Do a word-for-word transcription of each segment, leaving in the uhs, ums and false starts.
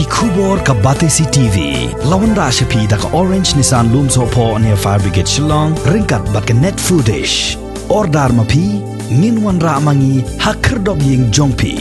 Khubor ka Batesi T V la wanrah sha phi da ka Orange Nissan Lumsohphoh near Fire Brigade Shillong ryngkat bad ka Net Foodish. Order ma phi, ngin wanrah ma ngi ha khyrdop ïing jong phi.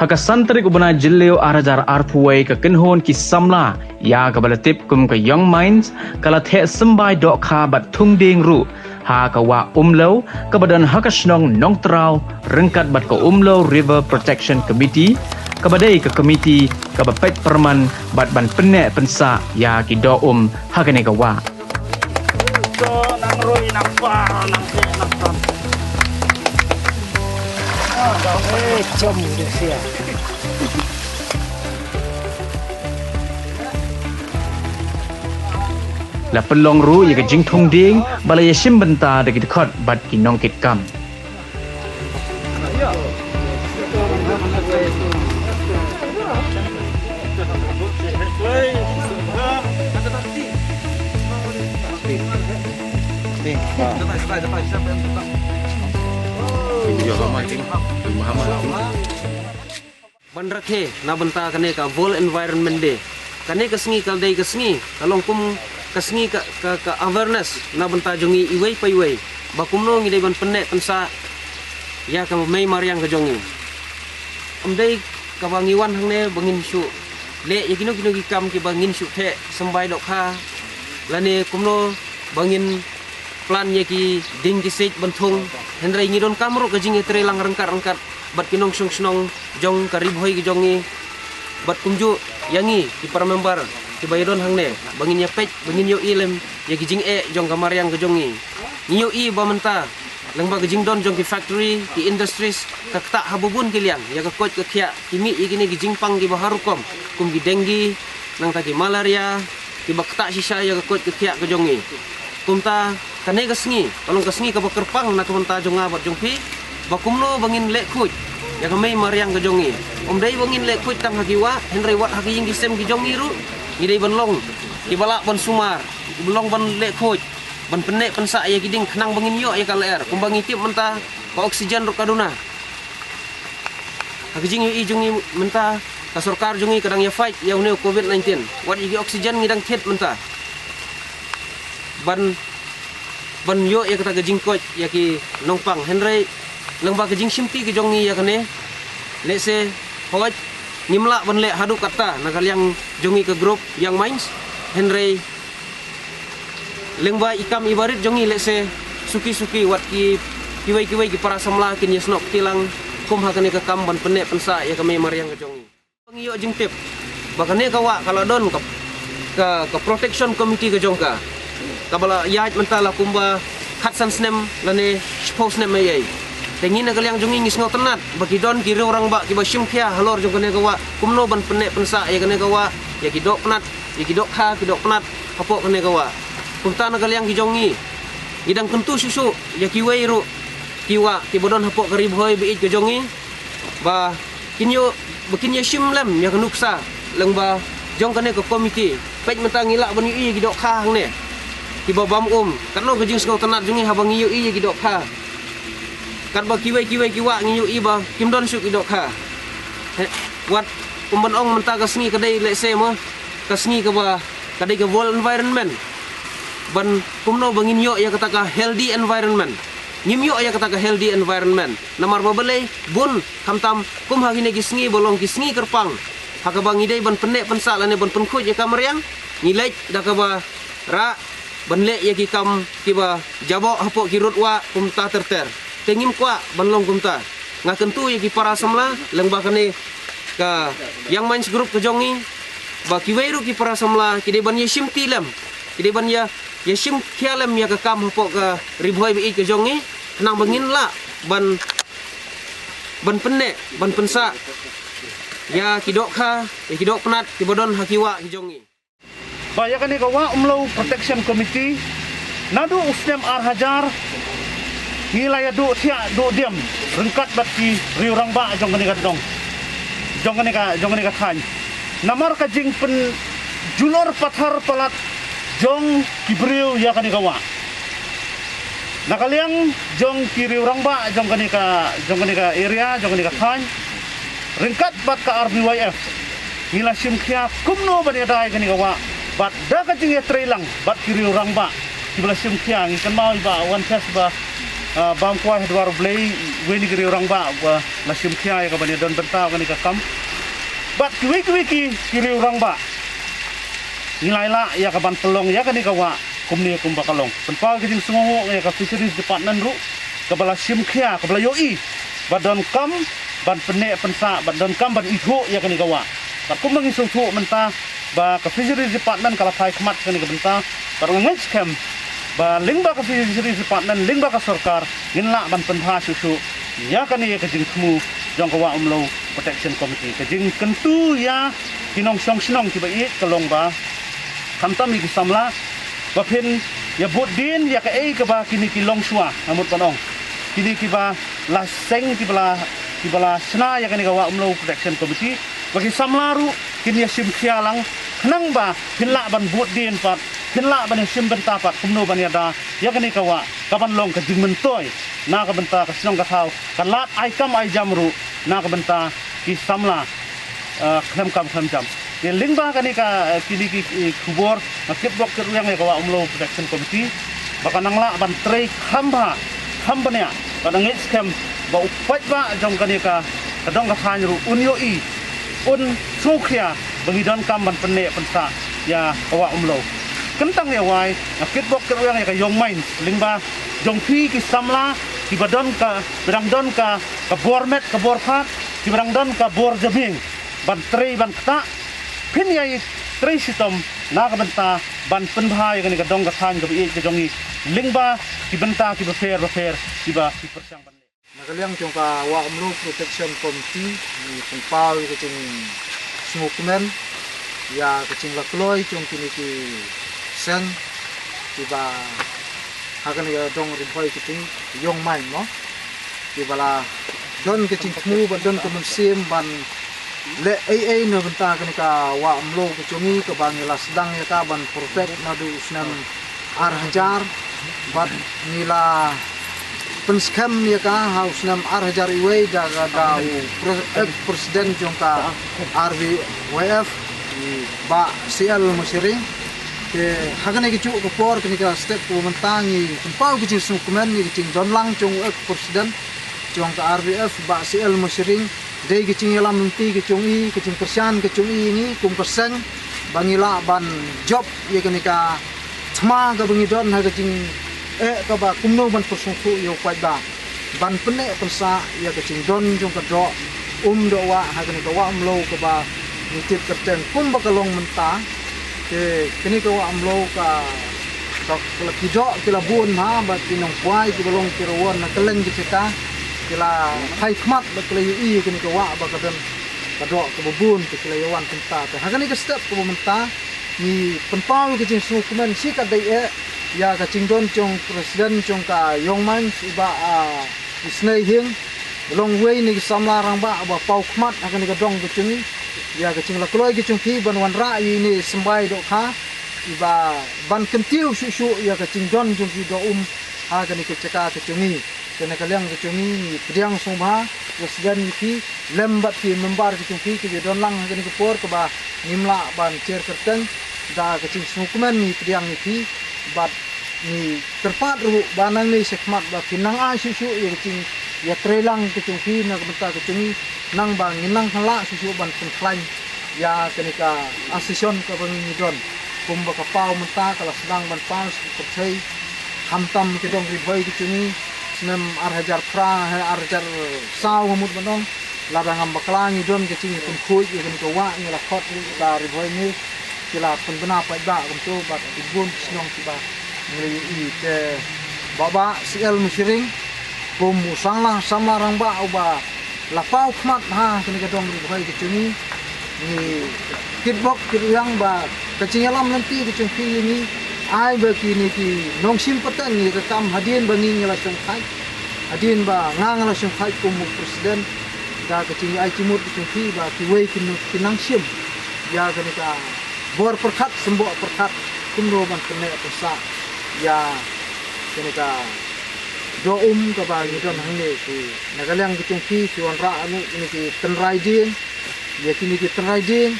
Ha ka san tarik u bnai Jylliew ar hajar arphew wei, ka kynhun ki samla ïa kaba la tip kum ka Young Minds ka la theh symbai dohkha bad thung dieng ruh ha ka wah Umlew kaba don ha ka shnong Nongtraw ryngkat bad ka Umlew River Protection Committee, kaba dei ka komiti kaba peit pyrman bad ban pynneh pynsah ïa ki doh um ha kane ka wah. La pynlong ruh ïa ka jingthung dieng ba la ïashim bynta da ki dkhot bad ki nongkitkam. Ban rakhe na bynta kane ka World Environment Day. Kane ka sngi ka dei ka sngi ka long kum ka sngi ka, ka, ka awareness na bynta jong ngi iwei pa iwei ba kumno ngi dei ban pynneh pynsah ïa ka mei mariang ka jong ngi. Ym dei kaba ngi wan hangne ba ngin shu leh ïa kino kino ki kam kiba ngin shu theh symbai dohkha lane kumno ba ngin plan ïa ki dieng ki siej ban thung, hynrei ngi donkam ruh ka jingïatreilang ryngkat ryngkat bad ki nongshong shnong jong ka Ri Bhoi ka jong ngi bad kumjuh ïa ngi ki para member kiba ïadon hangne ba ngin ïapeit ba ngin ïohi lem ïa ki jingeh jong ka mariang ka jong ngi. Ngi ïohi ba mynta lyngba ka jingdon jong ki factory, ki industries, ka ktah ha ba bun ki liang ïa ka koit ka khiah, ki mih ïa kine ki jingpang kiba har rukom kum ki dengue, nangta ki malaria, kiba ktah shisha ïa ka koit ka khiah ka jong ngi. Kumta kane ka sngi ka long ka sngi kaba kyrpang na ka bynta jong nga bad jong phi ba kumno ba ngin leh khuid ïa ka mei mariang ka jong ngi. Ym dei ba ngin leh khuid tang ha ki wah, hynrei wat ha ki ïing ki sem ki jong ngi ruh ngi dei ban long kiba lah ban sumar, kiba long ban leh khuid, ban pynneh pynsah ïa ki dieng khnang ba ngin ïoh ïa ka lyer kumba ngi tip mynta ka oxygen ruh ka duna. Ha ka jingïohi jong ngi mynta ka sorkar jong ngi ka dang ïa fight ïa une u covid nineteen. Wat ïa ki oxygen ngi dang thied mynta ban, ban ïoh ïa kata ka jingkoit ïa ki nongpang, hynrei lyngba ka jingshimti ka jong ngi ïa kane, lehse hooid ngim lah ban leh haduh katta na ka liang jong ngi ka group Young Minds, hynrei lyngba i kam i barit jong ngi, lehse suki suki wat ki, kiwei kiwei ki para samla kin ïasnoh kti lang kum ha kane ka kam ban pynneh pynsah ïa ka mei mariang ka jong ngi. Ngi ïoh jingtip ba kane ka wah ka la don ka, ka, ka protection committee ka jong ka, kaba la ïaid mynta la kumba khatsan snem lane shiphew snem ei ei. Te ngi na ka liang jong ngi ngi sngewtynnat ba ki don ki riew rangbah kiba shim khia halor jong kane ka wah kumno ban pynneh pynsah ïa kane ka wah, ïa ki dohpnat, ïa ki dohkha, ki dohpnat hapoh kane ka wah. Kumta na ka liang ki jong ngi, ngi dang kyntu shuh shuh ïa kiwei ruh ki wah kiba don hapoh ka Ri Bhoi ba ïeit ka jong ngi ba kin ïoh, ba kin ïashim lem ïa ka nuksa lyngba jong kane ka komiti. Peit mynta ngi lah ban ïohi ïa ki dohkha hangne kiba bam um. Katno ka jingsngewtynnat jong ngi haba ngi ïohi ïa ki dohkha. Katba kiwei kiwei ki wah ngi ïohi ba kim don shuh ki dohkha. He, wat kum ban ong mynta ka sngi ka dei, lehse mo, ka sngi kaba ka dei ka World Environment. Ban kumno ba ngin ïoh ïa kata ka healthy environment. Ngim ïoh ïa kata ka healthy environment namar ba balei? Bun khamtam kum ha kine ki sngi ba long ki sngi kyrpang ha kaba ngi dei ban pynneh pynsah lane ban pynkhuid ïa ka mariang, ngi leit da kaba rah ban leh ïa ki kam kiba jaboh hapoh ki rud wah kumta ter ter. Te ngim kwah ban long kumta. Nga kyntu ïa ki para samla lyngba kane ka Young Minds Group ka jong ngi ba kiwei ruh ki para samla ki dei ban ïashim ti lem, ki dei ban ïa, ïashim khia lem ïa ka kam hapoh ka Ri Bhoi ba ïeit ka jong ngi, khnang ba ngin lah ban, ban pynneh, ban pynsah ïa ki dohkha, ïa ki dohpnat kiba don ha ki wah ki jong ngi. Ba ïa kane ka Wah Umlo Protection Committee, naduh u snem ar hajar, ngi la ïa duh thiah duh diam ryngkat bad ki riew rangbah jong kane ka dong, jong kane ka, jong kane ka thaiñ. Namar ka jingpynjulor pathar palat jong ki briew ïa kane ka wah. Na ka liang jong ki riew rangbah jong kane ka, jong kane ka area, jong kane ka thaiñ, ryngkat bad ka R B Y F, ngi la shim khia kumno ban ïada ïa kane ka wah. Bad da ka jingïatreilang bad ki riew rangbah kiba la shim khia, ngi kynmaw ïa i Bah Wanchas ba, ah, bam kwai ha dwar U Blei, uwei na ki riew rangbah ba la shim khia ïa ka ban ïadon bynta ïa kane ka kam. Bad kiwei kiwei ki, ki riew rangbah, ngi la ïaleh ïa ka ban pynlong ïa kane ka wah kumne kumba ka long. Pynpaw ïa ka jingsngewnguh ïa ka Fisheries Department ruh, kaba la shim khia, kaba la ïohi ba donkam ban pynneh pynsah, ba donkam ban ithuh ïa kane ka wah. Bad kumba ngi sngewthuh mynta ba ka Fisheries Department ka la phai khmat ïa kane ka bynta, bad nga ngeit skhem ba lyngba ka Fisheries Department, lyngba ka sorkar, ngin lah ban pynbha shuh shuh ïa kane ka jingthmu jong ka Wah Umlo Protection Committee. Ka jingkyntu ïa ki nongshong shnong kiba ïeit ka long ba khamtam ïa ki samla, ba phin ïa bud dien ïa kaei kaba kine ki longshuwa, nga mut ban ong, kine kiba la seng, kiba la, kiba la shna ïa kane ka Wah Umlo Protection Committee, ba ki samla ruh kin ïa shim khia lang, khnang ba phin lah ban bud dien pat, phin lah ban ïa shim bynta pat kumno ban ïada ïa kane ka wah, ka ban long ka jingmyntoi na ka bynta ka shnong ka thaw, ka lad ai kam ai jam ruh na ka bynta ki samla, eh, khlem kam khlem jam. Te lyngba kane ka, eh, kine ki, eh, khubor, nga kitbok kitrwiang ïa ka Wah Umlo Protection Committee ba ka nang lah ban trei kham bha, kham bniah, bad nga ngeit skhem ba u paidbah jong kane ka, ka dong ka thaiñ ruh un ïohi, un sngewkhia ba ngi donkam ban pynneh pynsah ïa ka Wah Umlo. Kyntang ïa wai, nga kitbok kitrwiang ïa ka Young Minds lyngba jong phi ki samla kiba don ka, ba dang don ka, ka bor met ka bor phad, kiba dang don ka bor jabieng ban trei ban ktah, phin ïai trei shitom na ka bynta ban pynbha ïa kane ka dong ka thaiñ kaba ïeit ka jong ngi lyngba ki bynta kiba pher bapher kiba ki pyrshang ban leh. Na ka liang jong ka Wah Umlo Protection Committee, ngi pynpaw ïa ka jingsngewkmen ïa ka jinglakloi jong kine ki seng kiba ha kane ka dong Ri Bhoi ka jong ngi, Young Minds mo, kiba la don ka jingthmu bad don ka mynsiem ban leh ei ei na bynta kane ka Wah Umlo ka jong ngi, kaba ngi la sdang ïa ka ban protect naduh u snem ar hajar, bad ngi la pynskhem ïa ka ha u snem ar hajar iwei da, da u pre-, ex president jong ka R B Y F, i Bah C L Moshiring. Te ha kane ka juh ka por, kane ka step kaba mynta, ngi pynpaw ka jingsngewkmen ïa ka jingdon lang jong u ex president jong ka R B Y F, Bah C L Moshiring. Dei ka jingïalam lynti ka jong i, ka jingkyrshan ka jong i ïa ngi kum ka seng, ba ngi lah ban jop ïa kane ka thma kaba ngi don ha ka jingeh kaba kumno ban pynsngewthuh ïa u paidbah, ban pynneh pynsah ïa ka jingdon jong ka doh um doh wah ha kane ka Wah Umlo kaba ngi tip kyrteng kumba ka long mynta. Te kane ka Wah Umlo ka, ka, ka la, ki doh ki la bun ha, bad ki nongkwai kiba long ki rawon na kylleng ki jaka ki la phai khmat bad ki la ïohi ïa kane ka wah ba ka don ka doh kaba bun, te ki la ïa wan kumta. Te ha kane ka step kaba mynta, ngi pynpaw ka jingsngewkmen shi katdei eh ïa ka jingdon jong president jong ka Young Minds, i Bah, ah, Isnei Hieng, long uwei na ki samla rangbah ba paw khmat ha kane ka dong ka jong ngi, ïa ka jinglakloi ka jong ki ban wanrah ïa ine i symbai dohkha, iba ban kyntiew shuh shuh ïa ka jingdon jong ki doh um ha kane ka jaka ka jong ngi. Te na ka liang ka jong ngi, ngi pdiang sngewbha, president ïa phi, lem bad ki member ki jong phi kiba don lang ha kane ka por, kaba ngim lah ban jer kyrteng, da ka jingsngewkmen ngi pdiang ïa phi, bad ngi kyrpad ruh ba nangne shakhmat ba phin nang ai shuh shuh ïa ka jingïatreilang ka jong phi na ka bynta ka jong ngi, nang ba ngin nang lah shuh shuh ban pynkhlaiñ ïa kane ka association kaba ngi don. Kumba ka paw mynta ka la sdang ban paw sha ka pyrthei, khamtam ki dong Ri Bhoi ki jong ngi, snem ar hajar phra, ha, ar hajar saw, nga mut ban ong, lada ngam bakla ngi don ka jingpynkhuid ïa kane ka wah, ngi la khot ïa ka Ri Bhoi News, ki la pynbna paidbah kumto, bad ki bun ki shnong kiba ngi la ïohi. Te Bah, Bah C L Moshiring, kum u samla, samla rangbah uba la paw khmat ha kane ka dong Ri Bhoi ka jong ngi, ngi kitbok kitrwiang ba Ka jingïalam lynti ka jong phi ïa ngi, ai ba kine ki nongshim pateng ïa ka kam hadien ba ngi ngi la shongkha, hadien ba nga nga la shongkha kum u president, da ka jingïa ai jingmut ka jong phi ba kiwei kin, kin nang shim ïa kane ka bor pyrkhat, symboh pyrkhat, kumno ban pynneh pynsah ïa kane ka doh um kaba ngi don hangne. Ki na ka liang ka jong phi, phi wanrah ïa kine ki tynrai dieng, ïa kine ki tynrai dieng,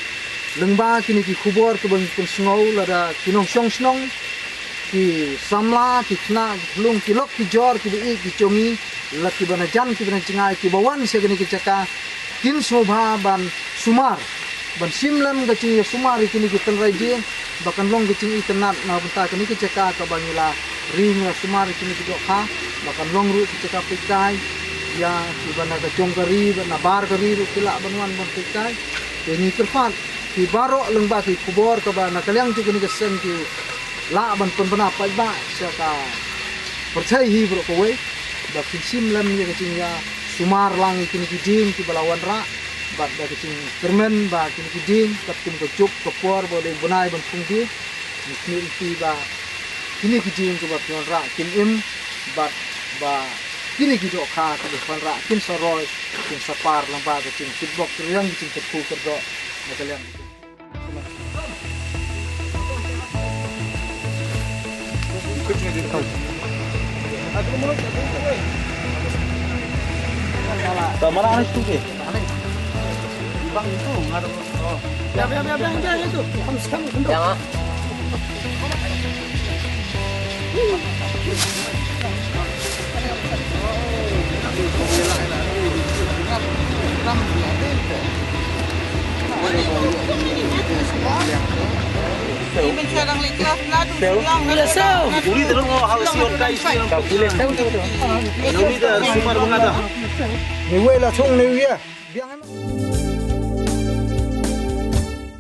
lyngba kine ki khubor kiba ngi pynsngew, lada ki nongshong shnong, ki samla, ki khynnah, ki khyllung, ki lok ki jor, kiba ïeit ki jong ngi, la kiba na jan, kiba na jngai, kiba wan sha kine ki jaka, kin sngewbha ban sumar, ban shim lem ka jingïasumar ïa kine ki tynrai dieng, ba kan long ka jingitynnad na bynta kane ka jaka kaba ngi la ri, ngi la sumar ïa kine ki dohkha, ba kan long ruh ki jaka peitkai ïa kiba na ka jong ka ri, ba na bar ka ri ruh ki lah ban wan ban peitkai. Te ngi kyrpad phi baroh lyngba ki khubor kaba na ka liang jong kane ka seng ki lah ban pynbna paidbah sha ka pyrthei hi baroh kawei, ba kin shim lem ïa ka jingïasumar lang ïa kine ki dieng kiba la wanrah, bad da ka jingkyrmen ba kine ki dieng katkum ka juk ka por ba dei u bnai ban phung dieng, ngi khmih lynti ba kine ki dieng kiba phi wanrah kin im, bad ba kine ki dohkha kiba phi wanrah kin sa roi, kin sa par lyngba ka jingkitbok kyrïang, ka jingkyrkhu kyrdoh na ka liang.